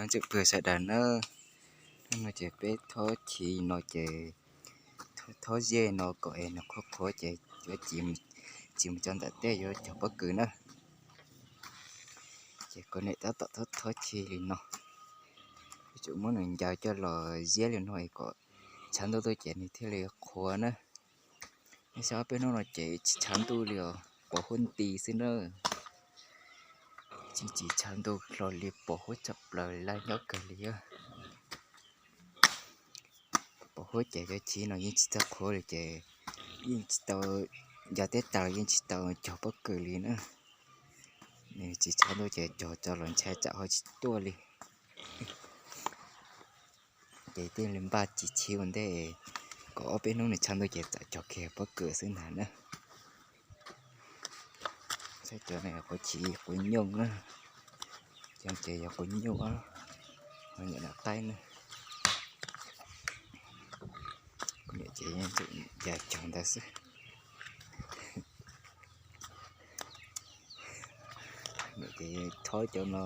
Ntxim pwg sawv daws na, hnub no ces peb thob chiv no ces thob ziab no kom es nws qhuav qhuav ces yuav tsis mus tso ntawm tej yuav cog pob kws na. Ces kuv niam tab tom thob chiv li no, yuav tsum muab nws ncaws coj los ziab li no es kom tshav ntuj tuaj ces nws thiaj li qhuav na. Nej saib ob peb hnub no ces tsis tshav ntuj li os, pos huab nti xwb na. Tsis tsis tshav ntuj hlo li, pos huab tshaj plaws li, laj nyob kawg li. Pos huab ces cov chiv no yeej tsis txawj qhuav li ces yeej tsis tau, ncaws teb tas yeej tsis tau cog pob kws li na. Nws tsis tshav ntuj ces cog tso los ntshai tsam ho tsis tuaj li. Ces thiaj li npaj tsis chiv ua ntej, kom ob peb hnub nws tshav ntuj ces txawm cog kiag pob kws xwb ntag na. Saib cov no quav chiv quav nyooj na, cov ces yog quav nyooj, ho nyob nram qaib na. Kuv niam ces yeej ncaws cog ntawd xwb. Niam ces thob cov no,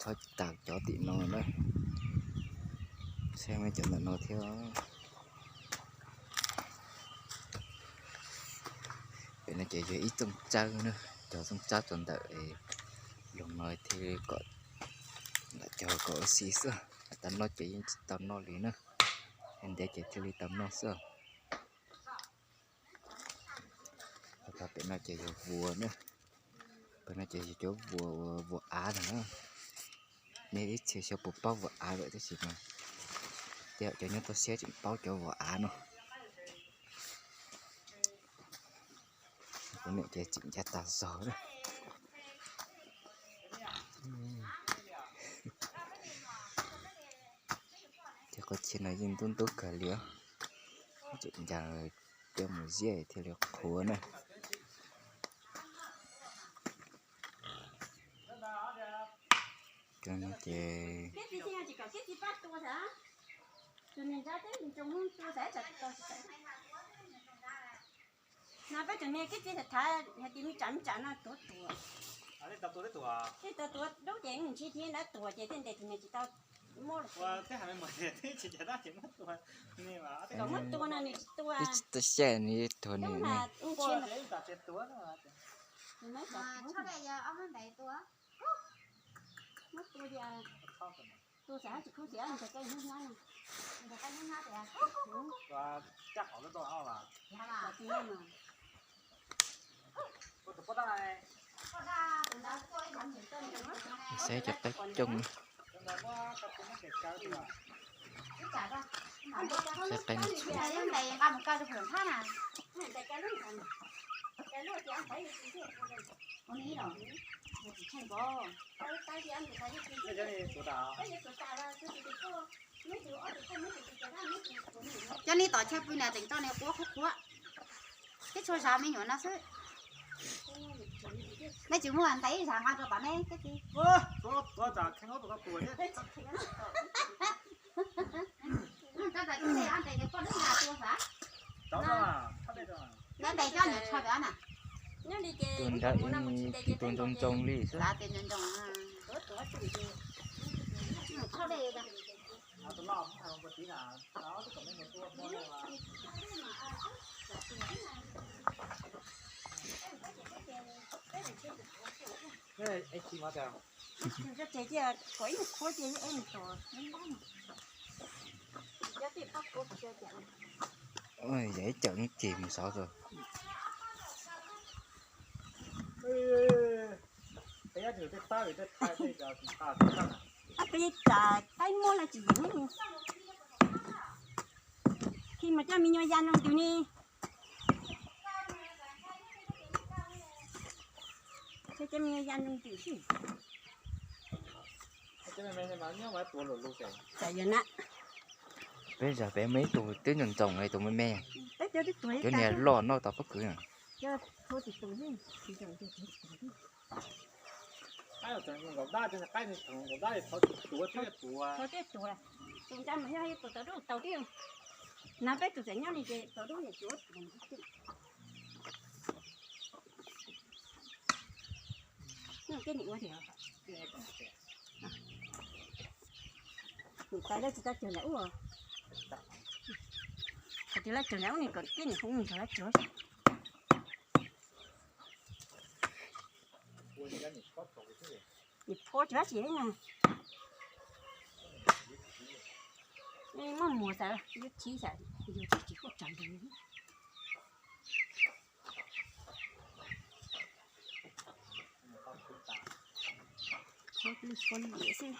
thob tas cov tim no na, saib cov ntawm no thiab. Pem no ces yog ib txooj tsawb na, cog txooj tsawb rau ntawm loog no thiaj kom lam cog kom ua si xwb. Tau noj ces yeej tsis tau noj li na, ntev ces thiaj li tau noj xwb. Pem no ces yog vuas na, pem no ces yog cov vuas, vuas av no na. Nej ib txhia xyov puas paub vuas av lawm tab sis mas tej zaum cov nyob toj siab tseem paub cov vuas av no. Kuv niam ces tseem ncav tas zog na. Ces qhov chaw no yeej ntub ntub kawg li, tseem ncaws coj mus ziab thiaj li qhuav na. Cov no ces no peb tus niag kib txiv thav hais tias me tsam me tsam no tuav tuav, tej tau tuav dub ces ntshe thiaj nrab tuav ces tej ntes tus niag tsis tau muab los. Kom muab tua no nws tsis tua, tsis tau xyaj nws tuag nws. Muab tua, tua xav tsis khub tias nws ntawd koj hnub hnab no. Saib cov qaib cooj. Saib qaib no txhuv. Cov neb tom chaw pw niam tseem tau niag quav qhuav qhuav, tib tshua zas me nyuam no xwb. Nej tsis muaj ntais ib zas nqa rau tom neb tib si. Neb ntais coj niam tsho pem na. Tus ntawd tus ntoo ntoo li xwb. Yog ib cawm lub ceg mus saud tau. Ob peb tsam qaib muab no tsis yeem, khi mas coj me nyuam ya nroo ntws ne. Coj me nyuam ya nroo ntws xwb. Tsam yog na. Peb zag peb muaj ib tug twb ntsoos ntsoos li tus me me. Cov niag loj noj tau pob kws na. Tus nra mas yog tus tau dub tau thiab. Na peb tus txawm nyob li ces tau dub yam tsuav. Keb nim ua tiag. Tais lawv tsis tau cog nram ub. Qhov twg lawv cog nram ub ne, kom tib nim hu nrog lawv cog. Nim phob tsis dab tsi li na. Muab muag xav, yus khiv xav, yus tsis tsis huaj tsam ntawd. Phob liam xwb.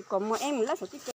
Kom muag eb mus lawb saum tib tsev.